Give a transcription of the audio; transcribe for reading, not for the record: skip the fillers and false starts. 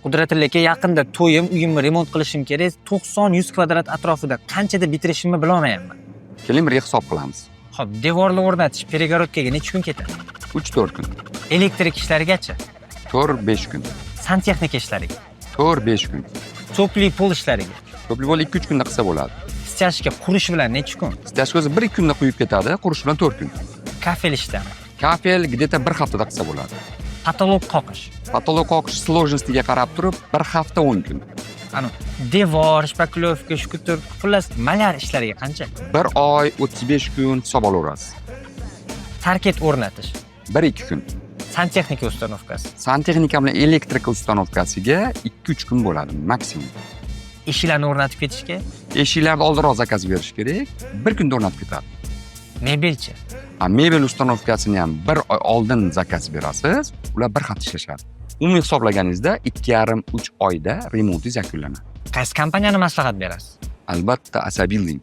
Qudratilla aka, yaqinda to'yim, uyimni remont qilishim kerak. 90-100 kvadrat atrofida qanchada bitirishimni bilolmayapman. Keling, birga hisob qilamiz. Xo'p, devorni o'rnatish, перегородка ga necha kun ketadi? 3-4 kun. Elektrik ishlarigachi? 4-5 kun. Santexnika ishlariga? 4-5 kun. Тёплый пол ishlariga? Тёплый пол 2-3 kunda qilsa bo'ladi. Стяжка qurish bilan necha kun? Стяжка o'zi 1-2 kunda quyib ketadi, qurish bilan 4 kun. Kafel ishlari? Kafel где-то bir haftada qilsa bo'ladi. Потолок qoqish? Потолок qoqish сложность iga qarab turib, bir hafta 10 kun. Anu, devor, шпаклёвка, штукатур, xullas, маляр ishlariga qancha? Bir oy 35 kun hisob olaverasiz. Parket o'rnatish? 1-2 kun. Santexnika установка si? Santexnika bilan elektrika установка siga 2-3 kun bo'ladi maksimum. Eshiklarni o'rnatib ketishga? Eshiklarni oldinroq заказ berish kerak, bir kunda o'rnatib ketadi. Mebelchi? A mebel установка sini ham bir oy oldin заказ berasiz, ular bir hafta ishlashadi. Umumiy hisoblaganingizda 2,5-3 oyda remontingiz yakunlanadi. Qaysi kompaniyani maslahat berasiz? Albatta, Asa Building.